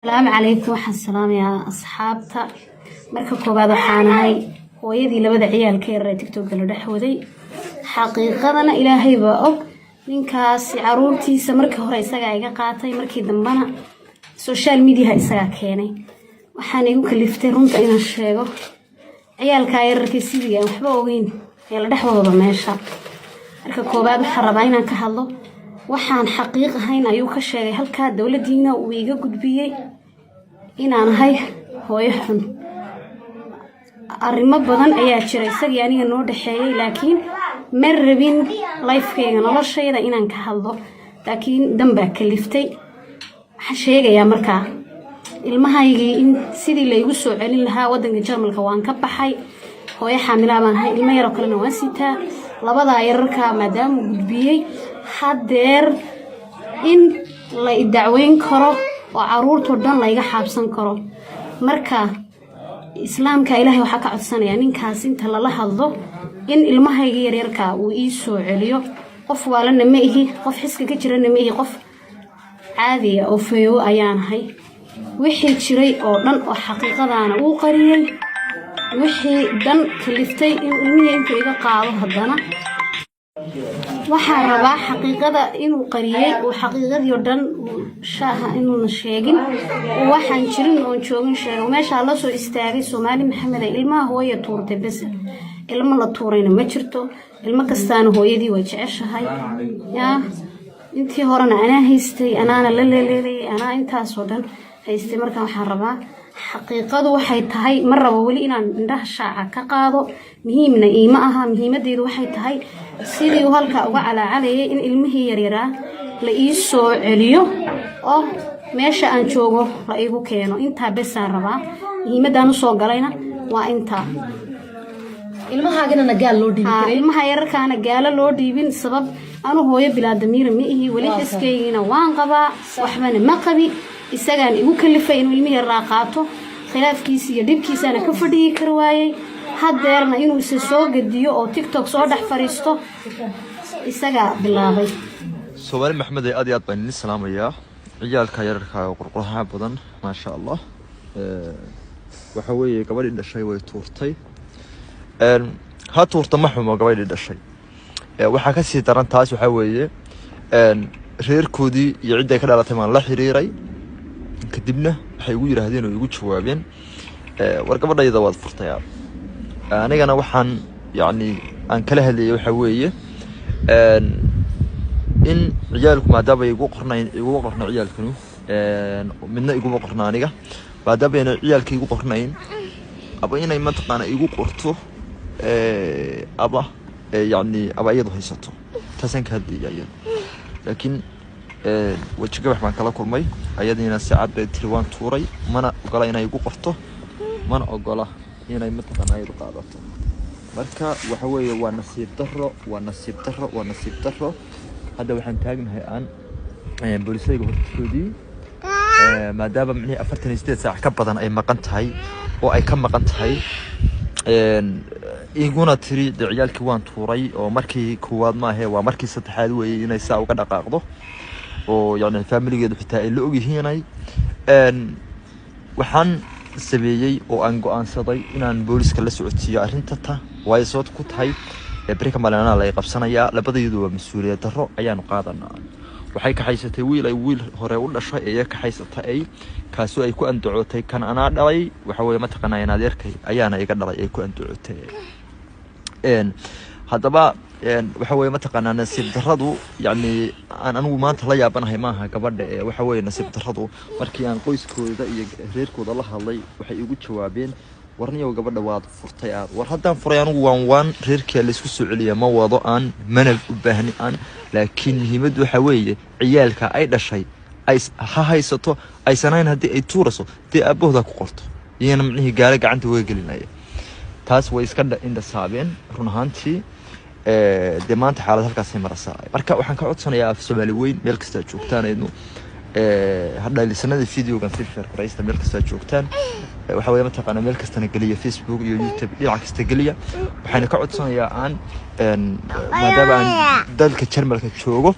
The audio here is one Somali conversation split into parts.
Asalaamu calaykum. Waxaan salaamayaa asxaabta. Marka koowaad, waxaan ahay hooyadii labada ciyaalka yar ee TikToka la dhex waday. Xaqiiqadana Ilaahay baa og. Ninkaasi caruurtiisa markii hore isagaa iga qaatay, markii dambena social mediaha isagaa keenay. Waxaan igu kaliftay runta inaan sheego ciyaalkaa yararkii sidii aan waxba ogeyn ee la dhex wadado meesha. Marka koowaad, waxaan rabaa inaan ka hadlo waxaan xaqiiq ahayn ayuu ka sheegay halkaa. Dowladiina uu iga gudbiyey inaan ahay hooyo xun. Arrimo badan ayaa jira isagii aniga noo dhexeeyey, laakiin ma rabin lifekayga, noloshayda inaan ka hadlo, laakiin dan baa kaliftay. Waxaan sheegayaa markaa ilmahaygii in sidii laygu soo celin lahaa wadanka Jarmalka. Waan ka baxay, hooyo xaamilaa baan ahay, ilmo yaroo kalena waan sitaa. Labadaa yararkaa maadaamuu gudbiyey, haddeer in la idacweyn karo oo caruurtoo dhan layga xaabsan karo. Marka islaamka Ilaahay waxaa ka codsanayaa ninkaas inta lala hadlo in ilmahayga yaryarka uu ii soo celiyo. Qof waalana ma ihi, qof xiska ka jirana ma ihi, qof caadiya oo fayowo ayaanahay. Wixii jiray oo dhan oo xaqiiqadaana uu qariyey, wixii dan kaliftay inuu ilmihii intuu iga qaado, haddana waxaan rabaa xaqiiqada inuu qariyey uu xaqiiqadii oo dhan uu shaaha inuuna sheegin, uu waxaan jirin oon joogin sheego. Meeshaa la soo istaagay Soomaali Maxamed ee ilmaha hooya tuurtay bes. Ilmo la tuurayna ma jirto. Ilmo kastaana hooyadii way jeceshahay. Yaa intii horena anaa haystay, anaana la leeleelayay, anaa intaasoo dhan haystay. Marka waxaan rabaa xaqiiqadu waxay tahay, ma rabo weli inaan indhaha shaaca ka qaado, muhiimna iima aha. Muhiimadeydu waxay tahay sidii uu halkaa uga calaacalayay in ilmihii yaryaraa la ii soo celiyo oo meesha aan joogo la iigu keeno. Intaa besaan rabaa. Muhiimadaan usoo galayna waa intaa. Ilmahaaganana gaal loo dhiibi karay. Ilmaha yararkaana gaalo loo dhiibin. Sabab anu hooyo bilaa damiira ma ihi weli, xiskaygiina waan qabaa, waxbana ma qabi. Isagaan igu kalifay inuu ilmihi yaraa qaato. Khilaafkiisa iyo dhibkiisaana ka fadhiyi kari waayey. Haddeerna inuu isa soo gediyo oo TikTok soo dhex fadhiisto isagaa bilaabay. Soomaali Maxamed aad iyo aad baan idin salaamayaa. Ciyaalka yararka oo qurqurxaha badan, maasha Allah. Waxa weeye gabadhii dhashay way tuurtay. Ha tuurta, ma xumo gabadhii dhashay. Waxaa kasii daran taas, waxaa weeye reerkoodii iyo cidday ka dhalatay baan la xiriiray. Kadibna waxay igu yidhaahdeen oo igu jawaabeen, "War gabadhayda waad furtay." Anigana waxaan yacni aan kala hadlayay waxaa weeye in ciyaalku maadaama igu qornayn, iguma qorna ciyaalkanu, midna iguma qorna aniga, maadaama ayna ciyaalka igu qornayn, aba inay mataqaana igu qorto, aba yacni aba iyadu haysato. Taasaan ka hadlayay iyada, laakiin weji gabax baan kala kulmay. Ayadiina si cad bay tiri, "Waan tuuray, mana ogola inay igu qorto, mana ogola inay mataqaana iyadu qaadato." Marka waxa weeye waa nasiib daro, waa nasiib daro, waa nasiib daro. Hadda waxaan taagnahay aan boolisayga hortoodii, maadaama micnihii 48 saac ka badan ay maqan tahay oo ay ka maqan tahay, iguna tiri dee ciyaalkii waan tuuray, oo markii koowaad maahe, waa markii saddexaad weeye inay saa uga dhaqaaqdo, oo yacni faamiligeedu xitaa ay la ogyihiinay. Waxaan sameeyey oo aan go-aansaday inaan booliska la socodsiiyo arrinta ta, waayo sababta ku tahay beri ka maalin la qabsanayaa. Labadayadu waa mas-uuliyad darro ayaanu qaadanaa. Waxay kaxaysatay wiil ay wiil hore u dhashay ee kaxaysatay, ay kaasoo ay ku andacootay, "Kan anaa dhalay." Waxa weeye mataqaanaa in adeerkay ayaana iga dhalay ay ku andacootay. Haddaba waxa weeye mataqaanaa nasiib darradu yacni aan anigu maanta la yaabanahay maaha gabadha ee waxa weeye nasiib darradu markii aan qoyskooda iyo reerkooda la hadlay, waxay igu jawaabeen, "Warniyow, gabadha waad furtay." Aad war haddaan furay anigu waan reerkia laysku soo celiya ma wado, aan mana u baahni aan, laakiin muhiimaddu waxa weeye ciyaalka ay dhashay ay ha haysato, aysanayn haddii ay tuuraso dee aabahooda ku qorto, iyana micnihii gaalo gacanta uga gelinaya. Taas way iska indhasaabeen run ahaantii. Dee maanta xaalad halkaasay maraysaa. Marka waxaan ka codsanayaa af Soomaali weyn meel kasta aad joogtaan aydnu hadhalisanada videogan si share garaysta meel kasta aad joogtaan. Waxa weeye mataqaanaa meel kastana geliya, Facebook iyo YouTube dhinac kasta geliya. Waxayna ka codsanayaa aan maadaama aan dalka Jarmalka joogo,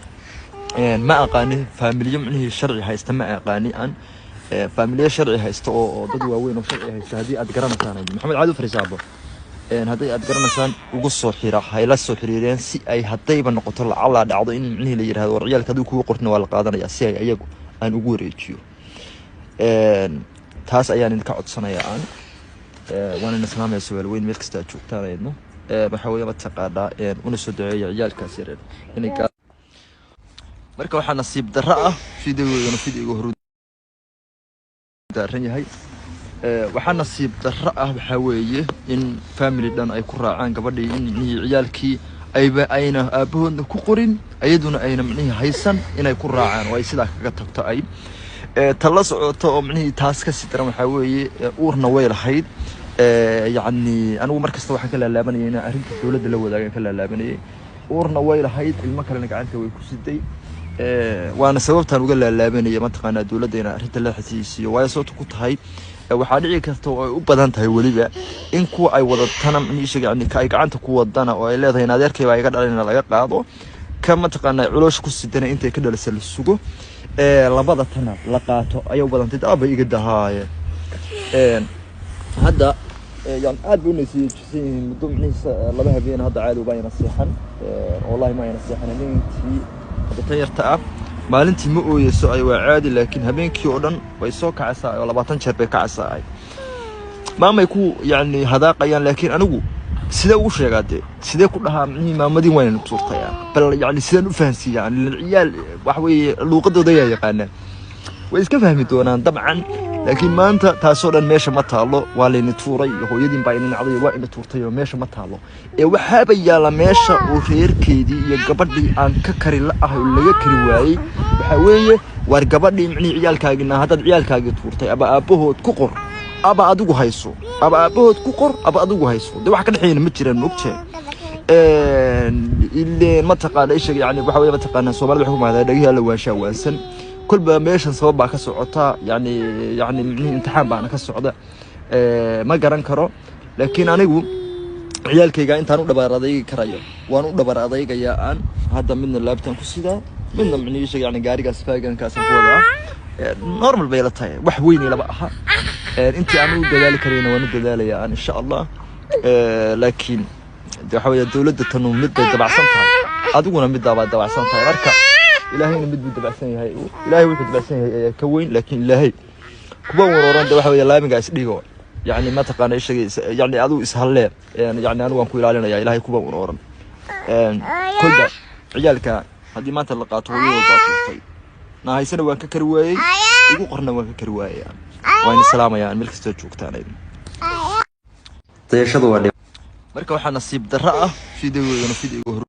ma aqaani faamiliyo micnihii sharci haysta, ma aqaani aan. Faamiliya sharci haysta oo dad waaweyn oo sharci haysta haddii aad garanaysaan, Maxamed caadi u fariisaabo, haddii aad garanaysaan ugu soo xira, hayla soo xiriireen si ay haddayba noqoto lacalaa dhacdo in micnihii la yidhahdo war ciyaalka haddii kugu qortina waa la qaadanaya, si ay ayagu aan ugu wareejiyo. Taas ayaan idinka codsanayaa. Aan waan ina salaamaya su'aal weyn meel kasta aad joogtaan aydno. Waxa weeye mataqaanaa una soo duceeya ciyaalkaas yareer inay. Marka waxaa nasiib darro ah, videogoygana videoga horu daaran yahay. Waxaa nasiib darro ah waxaa weeye in family dhan ay ku raacaan gabadhii in micnihii ciyaalkii ayba ayna aabahoodna ku qorin, ayaduna ayna micnihii haysan, inay ku raacaan oo ay sidaa kaga tagto. Ay ta la socoto oo micnihii taas kasii daran waxaa weeye, uurna way lahayd. Yacni anigu mar kasta waxaan ka laalaabanayay inaan arrinta dowladda la wadaagan ka laalaabanayay. Uurna way lahayd, ilmo kalena gacanta way ku siday. Waana sababtaan uga laalaabanaya mataqaanaa dowladda inaan arrinta la xasiisiyo, waayo sababta ku tahay, waxaa dhici karta oo ay u badan tahay weliba in kuwa ay wadatana micnihii sheeg, yani ka ay gacanta ku wadana oo ay leedahay in adeerkay baa iga dhalin laga qaado, ka mataqaanaa caloosha ku sidana intay ka dhalisa la sugo, labada tana la qaato ayay u badantay. Aaba iga dahaaye. Hadda yani aad bay u nasiijisan yihiin muddo micnihiisa 2 habeen hadda caadi uba ayna seexan. Wallahi ma ayna seexan habeenkii. Hadda tan yarta ah maalintii ma ooyeyso, ay waa caadi, laakiin habeenkii oo dhan way soo kacaysaa oo 20 jeer bay kacaysaa, ay maamay ku yani hadaaqayaan. Laakiin anigu sidee ugu sheegaa dee? Sidee ku dhahaa micnihii maamadin wayna tuurtayaa? Bal yani sidaan u fahansiiyaa? Yani ciyaal waxa weeye luuqadooda ayaa yaqaanaa, way iska fahmi doonaan dabcan. Laakiin maanta taasoo dhan meesha ma taalo. Waa layni tuuray iyo hooyadiin baa idin nacday, waa ina tuurtay oo meesha ma taalo. Ee waxaaba yaalla meesha oo reerkeedii iyo gabadhii aan ka kari la ahay oo laga kari waayey waxaa weeye, waar gabadhii micnihii ciyaalkaagina haddaad ciyaalkaagii tuurtay, aba aabbahood ku qor aba adigu hayso, aba aabbahood ku qor aba adigu hayso. Dee wax ka dhexeeyana ma jiraan, moogtahay? Ileen mataqaana isheeg, yani waxa weeye mataqaana Soomaalida waxay ku mahdaa dhagahi alla waanshaa waansan. Kolba meeshan sabab baa ka socota, yani micnihii imtixaan baana ka socda. Ma garan karo, laakiin anigu ciyaalkayga intaan u dhabar adaygi karayo waan u dhabar adaygayaa. Aan hadda midna laabtaan ku sidaa, midna micnihii sheeg yani gaarigaas faagankaasaan ku wadaa. Normal bay la tahay, wax weyn laba aha. Intii aan u dadaali karayna waan u dadaalayaa aan insha Allah. Laakiin de waxa weeye dowladda tanu mid bay dabacsan tahay, adiguna middaa baad dabacsan tahay. Marka Ilaahayna mid buu dabacsan yahay, Ilaahay wuxuu dabacsan yahay ayaa ka weyn. Laakiin Ilaahay kuwa warooran de waxa weeye laamiga isdhigo, yani mataqaana ishagay, yani adigu ishallee, yani anigu waan ku ilaalinaya. Ilaahay kuwa warooran kolba ciyaalka haddii maanta la qaato hooyadood baa tuurtay, nahaysana waan ka kari waayey, igu qorna waan ka kari waayay. Waan salaamayaa meel kastoo joogtaan. Dayashadu waa. Marka waxaa nasiib darro ah videogoygana videoga hor